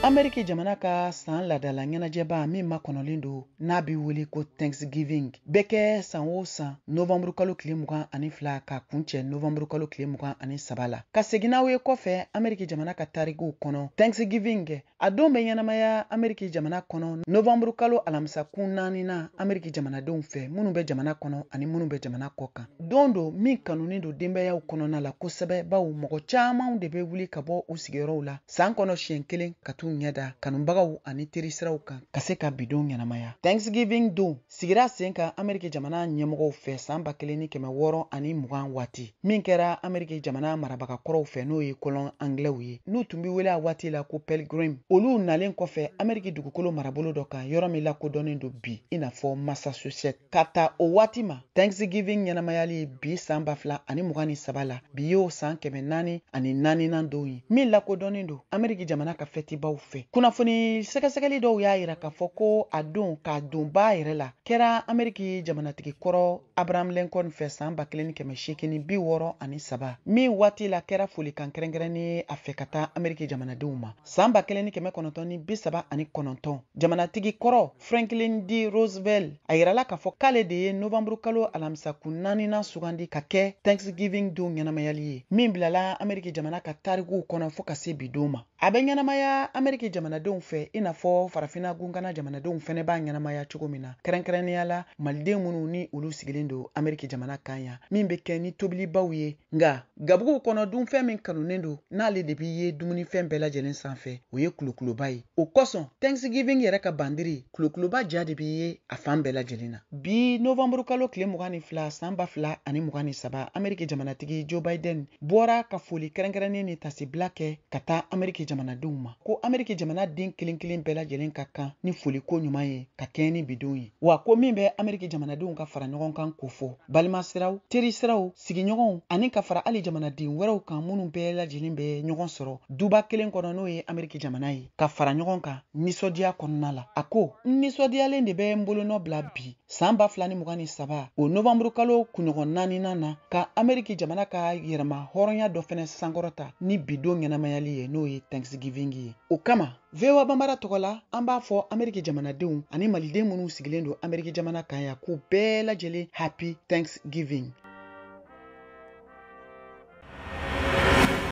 Ameriki jamana ka san laadala ɲɛnajɛba min makɔnɔlen don n'a bɛ wele ko Thanksgiving bɛ kɛ san o san novanburu kalo tile 22 ka kuncɛ novanburu kalo tile 23 la. Ka segin n'aw ye kɔfɛ Ameriki jamana ka tarikuw kɔnɔ, Thanksgiving a don bɛ ɲɛnamaya Ameriki jamana kɔnɔ novanburu kalo alamisakun naaninan Ameriki jamanadenw fɛ minnu bɛ jamana kɔnɔ ani minnu bɛ jamana kɔ kan. Don don min kanunen don denbayaw kɔnɔna la kosɛbɛ, bawo mɔgɔ caman de bɛ wuli ka bɔ u sigiyɔrɔw la san kɔnɔ siɲɛ kelen ka t'u ɲɛ da kanubagaw ani terisiraw kan ka se ka bidon ɲɛnamaya. Thanksgiving don sigira sen kan Ameriki jamana ɲɛmɔgɔw fɛ san 1620 waati min kɛra Ameriki jamana marabaga kɔrɔw fɛ, n'o ye colon anglais ye, n'u tun bɛ wele a waati la ko Pilgrim. Olu nalen kɔfɛ Ameriki dugukolo marabolo dɔ kan, yɔrɔ min lakodɔnnen don bi i n'a fɔ Massachusetts. Ka ta o waati ma, Thanksgiving ɲɛnamayali bi san 2023 la, bi y'o san 404nan don ye min lakodɔnnen don Ameriki jamana ka fɛtibaw fɛ. Kunnafoni sɛgɛsɛgɛli dɔw y'a yira k'a fɔ ko a don k'a don ba yɛrɛ la kɛra Ameriki jamanatigi kɔrɔ Abraham Lincoln fɛ san 1863, min waati la kɛra folikan kɛrɛnkɛrɛnnen ye a fɛ ka taa Ameriki jamanadenw ma. San 1939, jamanatigi kɔrɔ Franklin D. Roosevelt a yirala k'a fɔ k'ale de ye novanburu kalo alamisakun naaninan sugandi ka kɛ Thanksgiving don ɲɛnamayali ye, min bilala Ameriki jamana ka tarikuw kɔnɔ fo ka se bi don ma. A bɛ ɲɛnamaya Ameriki jamanadenw fɛ i n'a fɔ farafinna gunkana jamanadenw fɛnɛ b'a ɲɛnamaya cogo min na, kɛrɛnkɛrɛnnenya la maliden minnu ni olu sigilen don Ameriki jamana kan yan, min bɛ kɛ ni tobilibaw ye. Nka gabuguw kɔnɔ dunfɛn min kanunen don n'ale de bɛ ye dumunifɛn bɛɛ lajɛlen sanfɛ, o ye kulokuloba ye. O kosɔn Thanksgiving yɛrɛ ka bandiri kulokuloba ja de bɛ ye a fan bɛɛ lajɛlen na. Bi novanburu kalo tile 22 san 2023, Ameriki jamanatigi Joe Biden bɔra ka foli kɛrɛnkɛrɛnnen ni tasibila kɛ ka taa Ameriki jamanadenw ma, ko Ameriki jamanaden kelen kelen bɛɛ lajɛlen ka kan ni foliko ɲuman ye ka kɛɲɛ ni bidon ye, wa ko min bɛ Ameriki jamanadenw ka fara ɲɔgɔn kan ko fɔ balimasiraw, terisiraw, sigiɲɔgɔnw ani ka fara hali jamanaden wɛrɛw kan minnu bɛɛ lajɛlen bɛ ɲɔgɔn sɔrɔ duba kelen kɔnɔ, n'o ye Ameriki jamana ye, ka fara ɲɔgɔn kan nisɔndiya kɔnɔna la. A ko n nisɔndiyalen de bɛ n bolonɔ bila bi san 2023 o novanburu kalo kunɲɔgɔn naaninan na ka Ameriki jamana ka yɛrɛma hɔrɔnya dɔ fɛnɛ sankɔrɔta ni bidon ɲɛnamayali ye, n'o ye Thanksgiving ye. O kama VOA Bambara tɔgɔ la, an b'a fɔ Ameriki jamanadenw ani maliden minnu sigilen don Ameriki jamana kan yan k'u bɛɛ lajɛlen happy Thanksgiving.